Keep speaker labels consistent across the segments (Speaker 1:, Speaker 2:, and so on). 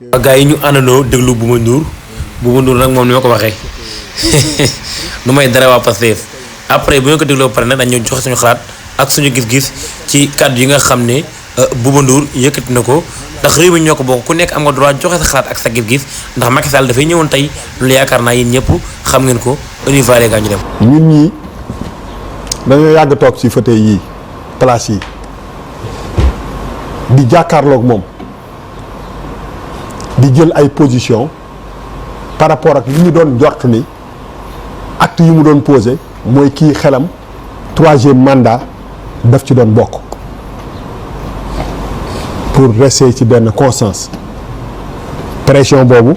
Speaker 1: gars yi ñu àndandoo déglu Bouba Ndour nag moom ni ma ko waxee nu may dara waa Pastef après bu ñu ko dégloo pare nag dañu joxe suñu xalaat ak suñu gis-gis ci kàddu yi nga xam ne Bouba Ndour yëkkati na ko ndax réew mi ñoo ko bokk ku nekk am nga droit joxe sa xalaat ak sa gis-gis ndax Macky Sall dafay ñëwoon tey loolu yaakaar naa yéen ñëpp xam ngeen ko univalee gaa ñu dem.
Speaker 2: ñun ñii dañoo yàgg toog ci fauteuil yii place yi di jàkkaarloog moom di jël ay position par rapport ak li ñu doon jort ni acte yi mu doon posé mooy kii xelam troisième mandat daf ci doon bokk pour rester ci benn constance pression boobu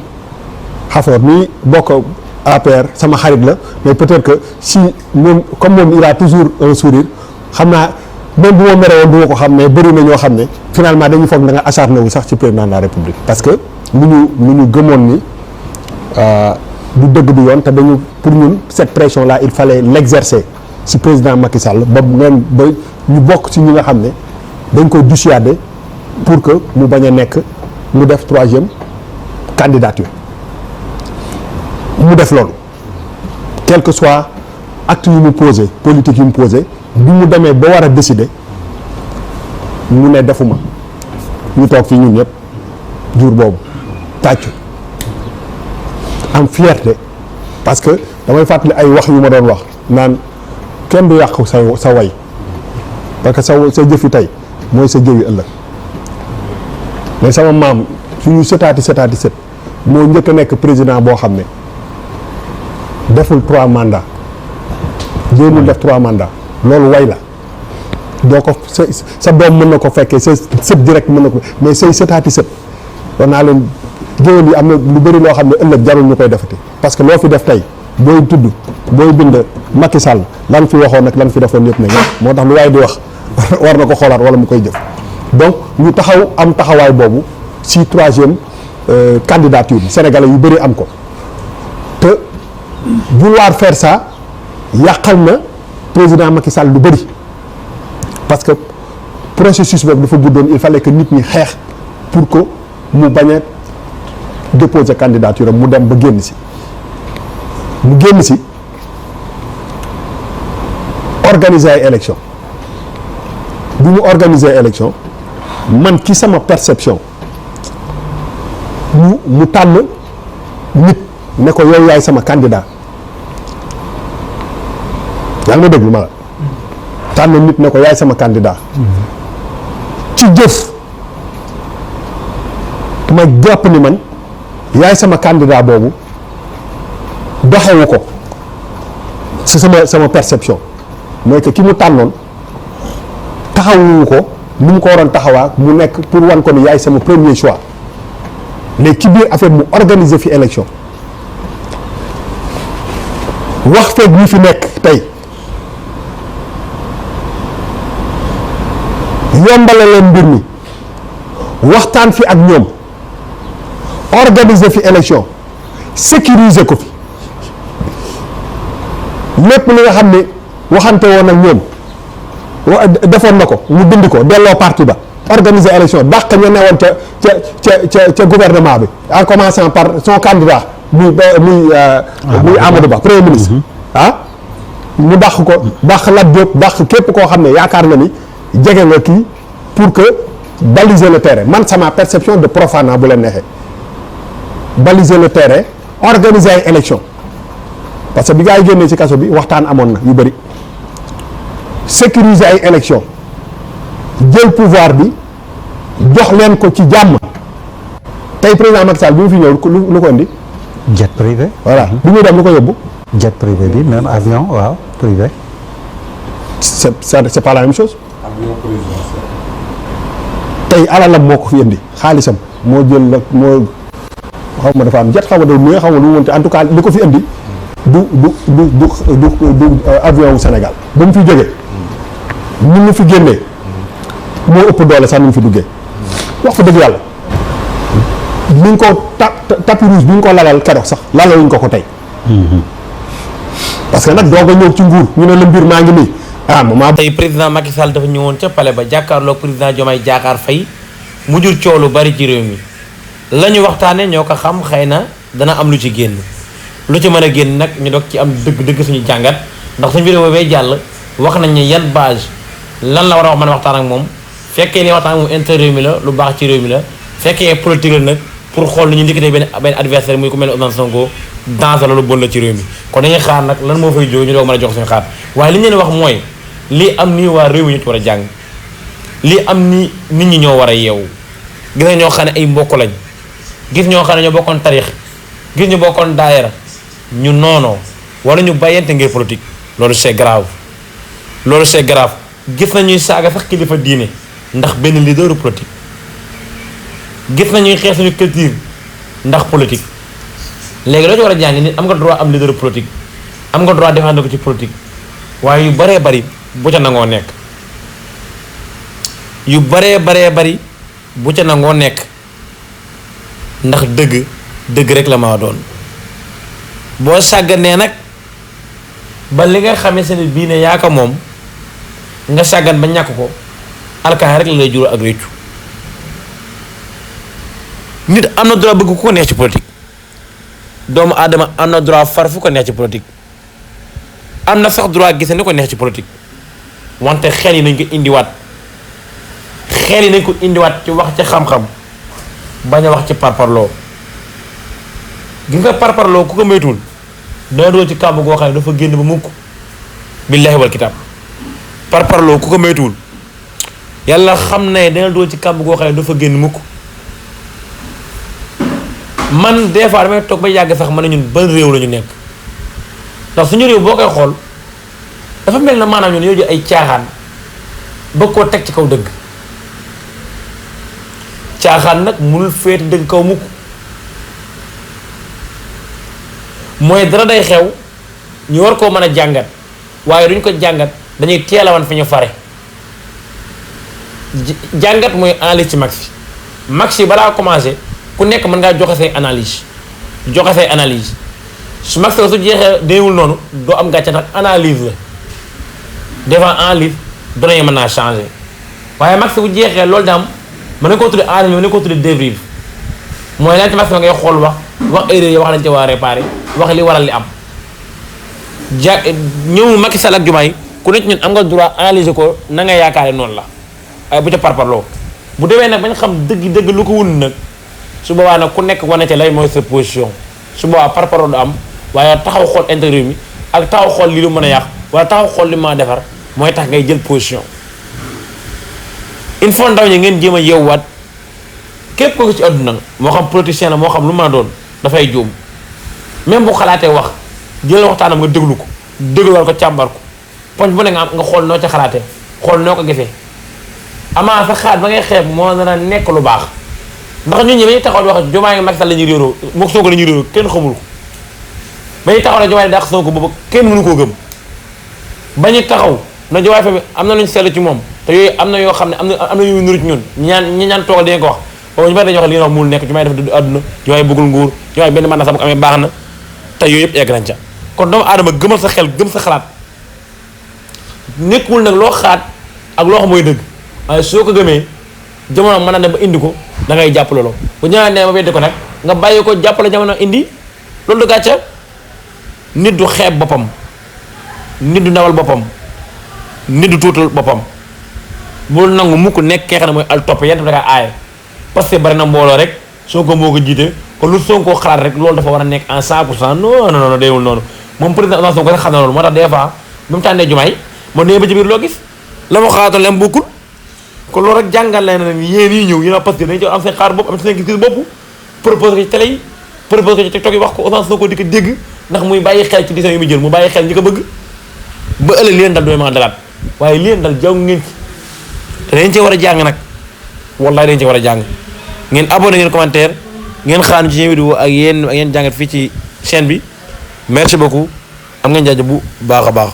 Speaker 2: xafoor mi bokk APR sama xarit la mais peut-être que si moom comme moom il a toujours un sourire xam naa même bu ma mere woon du ma ko xam mais bëri na ñoo xam ne finalement dañu foog da nga acharné wu sax ci président de la République parce que lu ñu gëmoon ni du dëgg du yoon te dañu pour ñun cette pression là il fallait l'exercer ci président Macky Sall ba ñu bokk ci ñi nga xam ne dañ koy dissuader pour que mu bañ a nekk mu def troisième candidature mu def loolu quel que soit acte yu mu posé politique yu mu posé bi mu demee ba war a décider mu ne defuma ñu toog fii ñun ñëpp jour boobu tàccu am fierté parce que damay fàttali ay wax yu ma doon wax naan kenn du yàq sa way parce que sa jëfi tey mooy sa jëwi ëllëg mais sama maam suñu sëtaati sët moo njëkk a nekk président boo xam ne deful 3 mandats jéemul def 3 mandats loolu way la doo ko sa doom mën na ko fekkee sa sët direct mën na ko mais say sëtaati sët war naa leen géwél yi am na lu bëri loo xam ne ëllëg jarul ñu koy defati parce que loo fi def tey booy tudd booy bind Macky Sall lan fi waxoon ak lan fi defoon yëpp nañ moo tax lu waaye di wax war na ko xoolaat wala mu koy jëf donc ñu taxaw am taxawaay boobu si troisième candidature bi sénégalais yu bëri am ko te vouloir faire ça yàqal na président Macky Sall lu bëri parce que processus boobu dafa guddoon il fallait que nit ñi xeex pour que mu bañ a déposer candidature am mu dem ba génn si organiser ay élection bi mu organiser élection man ci sama perception mu tànn nit ne ko yow yaay sama candidat yaa ngi ma déglu ma la tànn nit ne ko yaay sama candidat ci jëf ma jàpp ni man yaay sama candidat boobu doxewu ko c'est sama perception mooy que ki mu tànnoon taxawuwu ko ni mu ko waroon taxawaa mu nekk pour wan ko ni yaay sama premier choix léegi ci biir affaire mu organiser fi élection wax feeg ñi fi nekk tey yombale leen mbir mi waxtaan fi ak ñoom organiser fi élection sécuriser ko fi lépp li nga xam ne waxante woon ak ñoom defoon na ko mu bind ko delloo parti ba organiser élection dàq ña newoon ca gouvernement bi en commençant par son candidat muy Amadou Ba premier ministre mu dàq ko dàq Lat Diop dàq képp koo xam ne yaakaar na ni jege nga kii pour que baliser le terrain man sama perception de profana bu leen neexee baliser le terrain organiser ay élection parce que bi gaa yi génnee ci kaso bi waxtaan amoon na yu bëri sécuriser ay élection jël pouvoir bi jox leen ko ci jàmm tey président Macky Sall bi mu fi ñëw lu ko indi
Speaker 3: jet privé
Speaker 2: voilà bi muy dem lu ko yóbbu
Speaker 3: jet privé bi même avion waaw privé
Speaker 2: c'est pas la même chose tey alalam moo ko fi indi xaalisam moo jël la moo xaw ma dafa am jet xaw ma day nuye xaw ma lu mu mënti en tout cas li ko fi indi du avion wu Sénégal ba mu fi jógee ni mu fi génnee moo ëpp doole sax ni mu fi duggee wax fa dëgg yàlla ni ñu ko tapis rouge bi ñu ko lalal keroog sax lalaluñ ko tey parce que nag doo ko ñëw ci nguur ñu ne la mbir maa ngi nii moment
Speaker 1: tey président Macky Sall dafa ñëwoon ca palais ba jàkkaarloog président Diomaye Diakhar Faye mu jur coow lu bari ci réew mi la ñu waxtaane ñoo ko xam, xëy na dana am lu ci génn lu ci mën a génn nag ñu doog ci am dëgg-dëgg suñu jàngat ndax suñu vidéo bay jàll wax nañ ne yan base lan la war a wax mën a waxtaan ak moom fekkee ne waxtaan ak moom intérêt réew mi la lu baax ci réew mi la fekkee politique la nag pour xool ni ñu ndikkatee benn adversaire muy ku mel ne Ousmane Sonko danse la lu bon la ci réew mi kon dañuy xaar nag lan moo fay jóge ñu doog mën a jox suñu xaar waaye li ñu leen wax mooy lii am nii waa réew mi ñu ci war a jàng lii am nii nit ñi ñoo war a yeewu gis nga ñoo xam ne ay mbokk lañ gis ñoo xam ne ñoo bokkoon tarix gis ñu bokkoon daayira ñu noonoo wala ñu bàyyante ngir politique loolu c'est grave loolu c'est grave gis nañuy saaga sax kilifa diine ndax benn leaderu politique gis nañuy xeex suñu culture ndax politique léegi loo ci war a jàng nit am nga droit am leaderu politique am nga droit défendre ko ci politique waaye yu baree bari bu ca nangoo nekk yu baree bari bu ca nangoo nekk ndax dëgg rek la maa doon boo sàgganee nag ba li nga xamee seen bii ne yaa ko moom nga sàggan ba ñàkk ko alkaxa rek la lay jural ak réccu nit am na droit bëgg ku ko neex ci politique doomu aadama am na droit far fu ko neex ci politique am na sax droit gise ni ko neex ci politique wante xel yi nañ ko indiwaat ci wax ci xam-xam bañ a wax ci parparloo gis nga parparloo ku ko moytuwul dana doo ci kàmb goo xam ne dafa génn ba mukk billaahi wal kitaab parparloo ku ko moytuwul yàlla xam ne dana doo ci kàmb goo xam ne dafa génn mukk man des fois damay toog ba yàgg sax man ne ñun ban réew la ñu nekk ndax suñu réew boo koy xool dafa mel na maanaam ñun yow ji ay caaxaan bëgg koo teg ci kaw dëgg caaxaan nag mënul féete dëgg kaw mukk mooy dara day xew ñu war koo mën a jàngat waaye duñ ko jàngat dañuy teel a wan fi ñu fare jàngat mooy analyse ci max yi balaa commencé ku nekk mën ngaa joxe say analyse su max la su jeexee déewul noonu doo am gàcce ndax analyse la des fois analyse données yi mën naa changer waaye max bu jeexee loolu daam mën na koo tuddee analyse mën na koo tuddee débrief mooy lan ci max ngay xool wax erreur yi wax lañ ci war a réparer wax li waral li am ñëw Macky Sall ak Diomaye ku nekk ñun am nga droit analyser ko na nga yaakaare noonu la ay bu ca parparloo bu demee nag bañ xam dëgg lu ko wund nag su boobaa nag ku nekk wane ca lay mooy sa position su boobaa parparloo du am waaye taxaw xool intérêt mi ak taxaw xool li lu mën a yàq wala taxaw xool li ma defar mooy tax ngay jël position il faut ndaw ñi ngeen jéem a yeewwaat képp ko ci àdduna moo xam politicien la moo xam lu mën a doon dafay juum même bu xalaatee wax jël waxtaanam nga déglu ko dégluwaat ko càmbar ko poñ bu ne nga xool noo ca xalaatee xool noo ko gisee amaa sa xaat ba ngay xeeb moo dana nekk lu baax ndax ñun ñi ba ñuy taxaw di wax Diomaye Macky Sall la ñuy réeroo mook Sonko la ñuy réeroo kenn xamul ko ba ñuy taxaw ne Diomaye dàq Sonko boobu kenn mënu koo gëm ba ñu taxaw na Diomaye fa bi am na lu ñu seetlu ci moom te yooyu am na yoo xam ne am na yu nuru ci ñun ñi ñaan toogal dañu ko wax boobu ñu bari dañu wax li nga wax mul nekk Diomaye dafa dëdd àdduna Diomaye bëggul nguur Diomaye benn man na sax bu ko amee baax na te yooyu yëpp egg nañ ca kon doomu aadama gëmal sa xel gëm sa xalaat nekkul nag loo xaat ak loo xam mooy dëgg waaye soo ko gëmee jamono mën na dem ba indi ko da ngay jàpp loolu bu ñëwaat nee ma weddi ko nag nga bàyyi ko jàppale jamono indi loolu du gàcca nit du xeeb boppam nit du nawal boppam nit du tuutal boppam bul nangu mukk nekk kee xam ne mooy al topp yent da nga aaye parce que bari na mbooloo rek Sonko moo ko jiite kon lu Sonko xalaat rek loolu dafa war a nekk en 100% non déewul noonu moom président Ousmane Sonko rek xam na loolu moo tax des fois ba mu tànnee Diomaye moo nee ba ci biir loo gis la ma xalaatoon lem bokkul kon loolu rek jàngal leen ne yéen yi ñëw yéen a parce que dañu ci am seen xaar bopp am seen gis-gis bopp proposé ko ci télé yi proposé ko ci TikTok yi wax ko Ousmane Sonko di ko dégg ndax muy bàyyi xel ci décision yi muy jël mu bàyyi xel ñi ko bëgg ba ëllëg li leen dal doy ma dalaat waaye li leen dal jàng ngeen ci te dañ cee war a jàng nag wallaay dañ cee war a jàng ngeen abonné ngeen commentaire ngeen xaar ci vidéo ak yéen jàngat fii ci chaîne bi merci beaucoup am ngeen jaajëf bu baax a baax